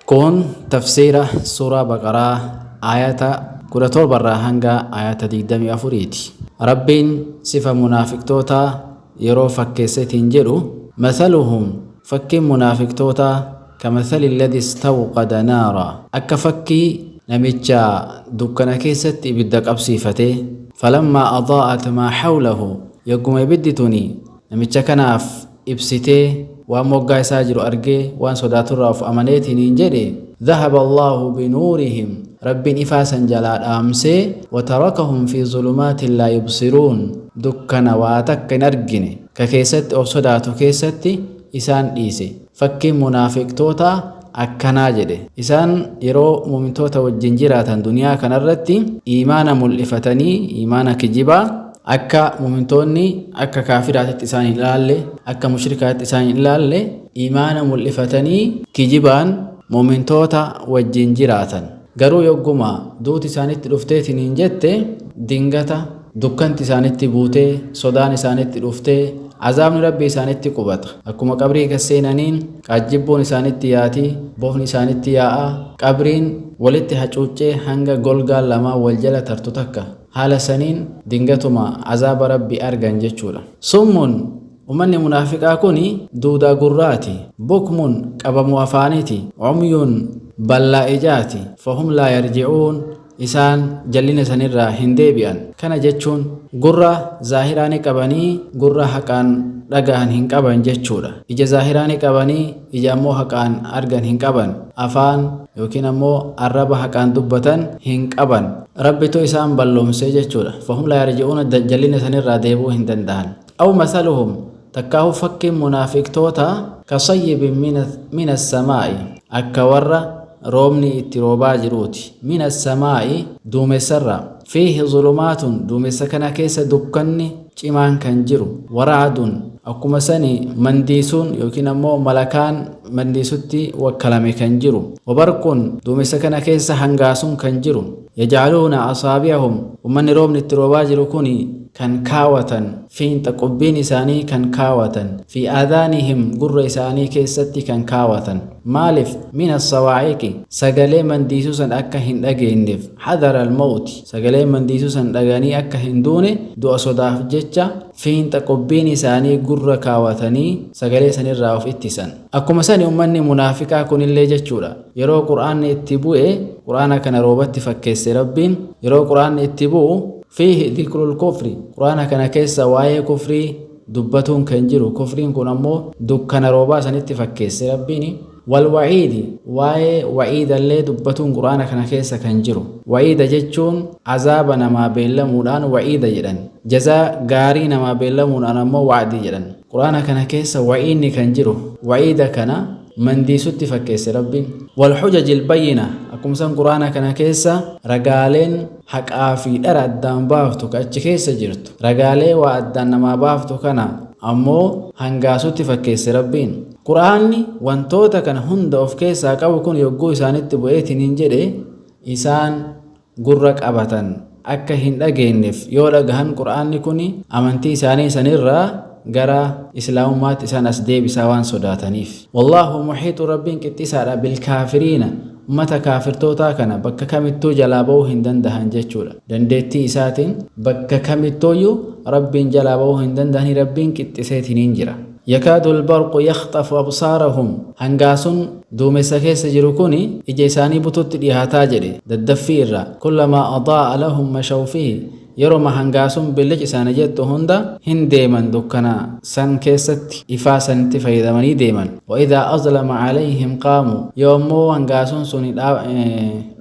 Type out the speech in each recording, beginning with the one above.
Kun tafsiira suuraa Baqaraa aayata 17 irraa hanga aayata 24ti. Rabbiin sifa munaafiqtootaa yeroo fakkeessetiin jedhu, mathaluhum, fakkiin munaafiqtootaa, kamathali alladhi istawqada naara, akka fakkii namicha dukkana keessatti ibidda qabsiifatee, falammaa adaa'at maa hawlahu, yogguma ibiddi tuni namicha kanaaf ibsitee waan moggaa isaa jiru argee waan sodaaturraa of amaneetiniin jedhe, dhahaba Allaahu binuurihim, Rabbiin ifaa san jalaa dhaamsee, watarakahum fi zulumaatin laa yubsiruun, dukkana waa takka hin argine ka keessatti of sodaatu keessatti isaan dhiise. Fakkiin munaafiqtootaa akkanaa jedhe. Isaan yeroo mu'mintoota wajjin jiraatan duniyaa kanarratti iimaana mul'ifatanii, iimaana kijibaa, akka mu'mintoonni akka kaafiraatitti isaan hin ilaalle, akka mushrikaatti isaan hin ilaalle, iimaana mul'ifatanii kijibaan mu'mintoota wajjin jiraatan. Garuu yogguma duuti isaanitti dhufteetiin hin jette, dingata dukkanti isaanitti buutee, sodaan isaanitti dhuftee, azaabni Rabbii isaanitti qubata. Akkuma qabrii gad seenaniin qaajjibboon isaanitti yaati, bofni isaanitti yaa'a, qabriin walitti hacuuccee hanga golgaan lamaa wal jala tartu takka. Haala saniin dingatuma azaaba Rabbii argan jechuudha. Summun, ummanni munaafiqaa kuni duudaa gurraati. Bukmun, qabamuu afaaniti. Umyun, ballaa ijaati. Fahum laa yarji'uun, isaan jallina sanirraa hin deebi'an. Kana jechuun gurra zaahiraa ni qabanii gurra haqaan dhagahan hin qaban jechuudha. Ija zaahiraa ni qabanii ija ammoo haqaan argan hin qaban. Afaan yookiin ammoo arraba haqaan dubbatan hin qaban. Rabbitu isaan balloomsee jechuudha. Fahum laa yarji'uuna, jallina sanirraa deebi'uu hin danda'an. Aw masaluhum, takkaahu fakkiin munaafiqtoota, kasayyibin mina samaa'i, akka warra roobni itti roobaa jiruuti. Mina samaa'i, duumessarraa. Fiihi zulumaatun, duumessa kana keessa dukkanni cimaan kan jiru. Wara'adun, akkuma sani mandiisuun yookiin ammoo malakaan mandiisutti wakkalame kan jiru. Wabarqun, duumessa kana keessa hangaasuun kan jiru. Yaj'aluuna asaabi'ahum, ummanni roobni itti roobaa jiru kuni kan kaawatan, fiinxa qubbiin isaanii kan kaawatan, fi aadaanihim, gurra isaanii keessatti kan kaawatan. Maaliif? Min assawaa'iqi, sagalee mandiisuu san akka hin dhageenyeef, hadara almawti, sagalee mandiisuu san dhaganii akka hin duune du'a sodaaf jecha fiinxa qubbiin isaanii gurra kaawatanii sagalee sanirraa of ittisan. Akkuma sani ummanni munaafiqaa kunillee jechuudha. Yeroo Qur'aanni itti bu'e, Qur'aana kana roobatti fakkeesse Rabbiin, yeroo Qur'aanni itti bu'u, fiihi dhikrul kufri, Qur'aana kana keessa waa'ee kufrii dubbatuun kan jiru, kufriin kun ammoo dukkana roobaa sanitti fakkeesse Rabbiin, wal wa'iidi, waa'ee wa'iidallee dubbatuun Qur'aana kana keessa kan jiru. Wa'iida jechuun azaaba namaa beellamuudhaan wa'iida jedhan. Jazaa gaarii namaa beellamuudhaan ammoo wa'dii jedhan. Qur'aana kana keessa wa'iinni kan jiru, wa'iida kana mandiisutti fakkeesse Rabbiin. Wal hujajil bayyina, akkuma san Qur'aana kana keessa ragaaleen haqaa fi dhara addaan baaftu ka achi keessa jirtu, ragaalee waa addaan namaa baaftu kana ammoo hangaasutti fakkeesse Rabbiin. Qur'aanni wantoota kana hunda of keessaa qabu kun yogguu isaanitti bu'eetiniin jedhe, isaan gurra qabatan akka hin dhageenneef, yoo dhagahan Qur'aanni kun amantii isaanii sanirraa gara Islaamummaatti isaan as deebisaa waan sodaataniif. Wallaahu muhiixu, Rabbiin qixxisaadha, bilkaafiriina, ummata kaafirtootaa kana bakka kamittuu jalaa ba'uu hin dandahan jechuudha. Dandeettii isaatiin bakka kamittuuyyuu Rabbiin jalaa ba'uu hin dandahanii, Rabbiin qixxiseetiniin jira. Yakaadu albarqu yakhxafu absaarahum, hangaasuun duumessa keessa jiru kun ija isaanii bututti dhihaataa jedhe daddaffii irraa. Kullamaa adaa'a lahum mashaw fihi, yeroma hangaasuun billic isaanii jettu hunda hin deeman, dukkana san keessatti ifaa sanitti fayyadamanii deeman. Wa idhaa azlama alayhim qaamu, yoo ammoo hangaasuun sun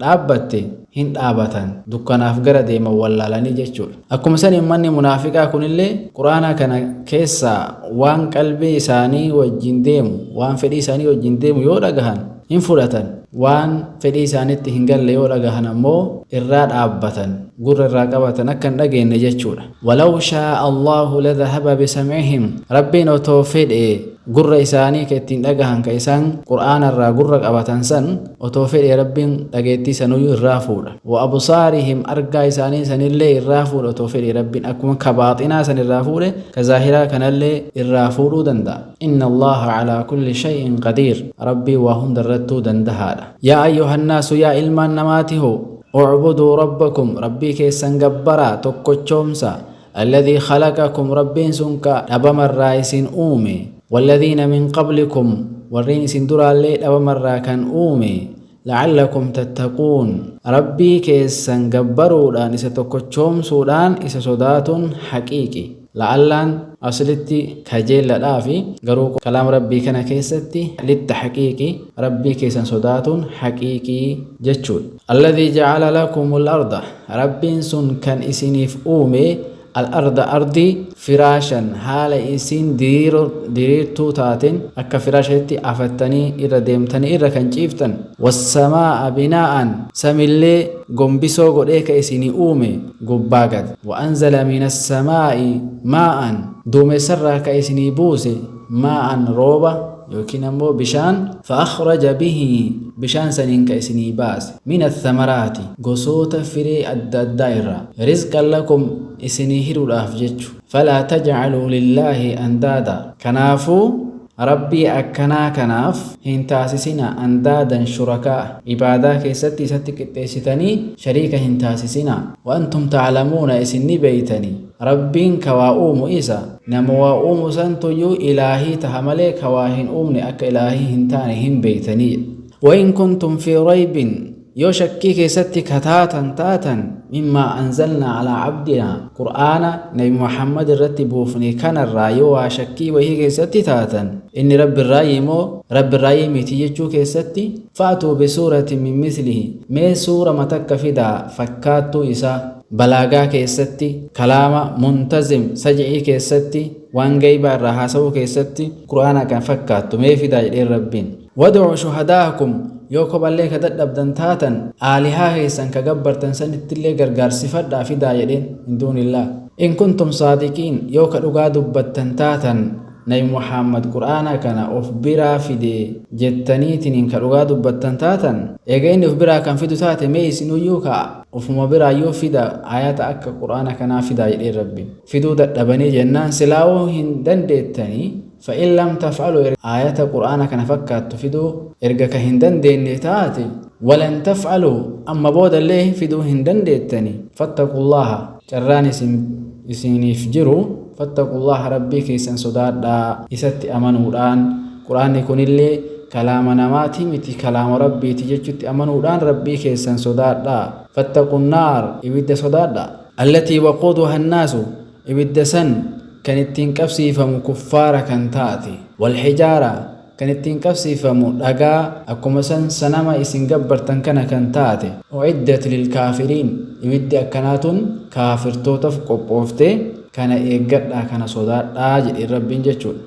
dhaabbatte hin dhaabatan, dukkanaaf gara deeman wallaalanii jechuudha. Akkuma sani ummanni munaafiqaa kunillee Qur'aana kana keessaa waan qalbii isaanii wajjin deemu, waan fedhii isaanii wajjin deemu yoo dhagahan hin fudhatan, waan fedhii isaanitti hin galle yoo dhagahan ammoo irraa dhaabbatan, gurra irraa qabatan akka hin dhageenne jechuudha. Walaw shaa'a Allaahu ladhahaba bisam'ihim, Rabbiin otoo fedhe Gurra isaanii ka ittiin dhagahan ka isaan Qur'aana irraa gurra qabatan san otoo fedhe Rabbiin dhageettii sanuyyuu irraa fuudha. Wa absaarihim, argaa isaanii sanillee irraa fuudha otoo fedhe Rabbiin. Akkuma ka baaxinaa san irraa fuudhe, ka zaahiraa kanallee irraa fuudhuu danda'a. Inna Allaaha calaa kulli shay'in qadiir. Rabbiin waa hunda irrattuu dandahaadha. Yaa ayyuhannaasu, yaa ilmaan namaati hoo, ucbuduu rabbakum, Rabbii keessan gabbaraa, tokkochoomsa, alladhii khalaqakum, Rabbiin sun ka dhabamarraa isin uume, walladhiina min qablikum, warreen isin duraallee dhabamarraa kan uume, la'allakum tattaquun. Rabbii keessan gabbaruudhaan, isa tokkochoomsuudhaan, isa sodaatuun haqiiqi. La'allaan aslitti kajeelladhaafi, garuu kalaama Rabbii kana keessatti litta haqiiqi, Rabbii keessan sodaatuun haqiiqii jechuudha. Alladhii ja'ala lakumul arda, Rabbiin sun kan isiniif uume, al-arda, ardii, firaashan, haala isiin diriirtuu taateen, akka firaashatti afattanii irra deemtanii irra kan ciiftan, wassamaa'a binaa'an, samillee gombisoo godhee ka isinii uume gubbaa gad, wa anzala minas samaa'i maa'an, duumessarraa ka isinii buuse, maa'an, rooba yookiin ammoo bishaan, fa akhraja bihi, bishaan saniin ka isinii baase, min athamaraati, gosoota firee adda addaa irraa, rizqan lakum, isinii hiruudhaaf jechu. Falaa tajcaluu lillaahi andaada, kanaafuu Rabbii akkanaa kanaaf hin taasisina, andaadan, shurakaa, ibaadaa keessatti isatti qixxeessitanii shariika hin taasisina. Wa antum taclamuuna, isin ni beeytani. Rabbiin ka waa uumu isa. Nama waa uumu santuyyuu ilaahii taha malee ka waa hin uumne akka ilaahii hin taane hin beeytanii. Wa in kuntum fii raybin, yoo shakkii keessatti ka taatan taatan, mimmaa anzalnaa alaa cabdinaa, Qur'aana Nabi Muhammad irratti buufne kanarraa yoo waa shakkii wahii keessatti taatan, inni Rabbi irraayyi moo Rabbi irraayyii miti jechuu keessatti, fa'atuu bisuuratin min mislihi, mee suurama takka fidaa fakkaattuu isaa, balaagaa keessatti, kalaama muntazim saj'ii keessatti, waan gaybaa irraa haasa'uu keessatti Qur'aana kan fakkaattu mee fidaa jedheen Rabbiin. Wad'uu shuhadaakum, yoo kophallee ka dadhabdan taatan aalihaa keessan ka gabbartan sanittillee gargaarsifadhaa fidaa jedheen, min duunillaah, in kuntum saadiqiin, yoo ka dhugaa dubbattan taatan, Nabi Muhammad Qur'aana kana of biraa fide jettaniitiniin ka dhugaa dubbattan taatan. Eega inni of biraa kan fidu taate, mee isinuyyuu ka ofuma biraayyuu fida, ayata akka Qur'aana kanaa fidaa jedheen Rabbiin. Fiduu dadhabanii jennaan, silaa'uu hin dandeettanii, fa'in lam taf'alu, aayata Qur'aana kana fakkaattu fiduu erga ka hin dandeenne taate, walan taf'alu, amma boodallee fiduu hin dandeettani, fattaqullaaha, carraan isin isiniif jiru, fattaqullaaha, Rabbii keessan sodaadhaa, isatti amanuudhaan, Qur'aanni kunillee kalaama namaati miti, kalaama Rabbiiti jechutti amanuudhaan Rabbii keessan sodaadhaa. Fattaqunnaar, ibidda sodaadhaa, allatii waquuduha annaasu, ibidda san kan ittiin qabsiifamu kuffaara kan taate, walhijaara, kan ittiin qabsiifamu dhagaa, akkuma san sanama isin gabbartan kana kan taate, u'iddat lilkaafiriin, ibiddi akkanaa tun kaafirtootaf qophoofte, kana eeggadhaa, kana sodaadhaa jedheen Rabbiin jechuudha.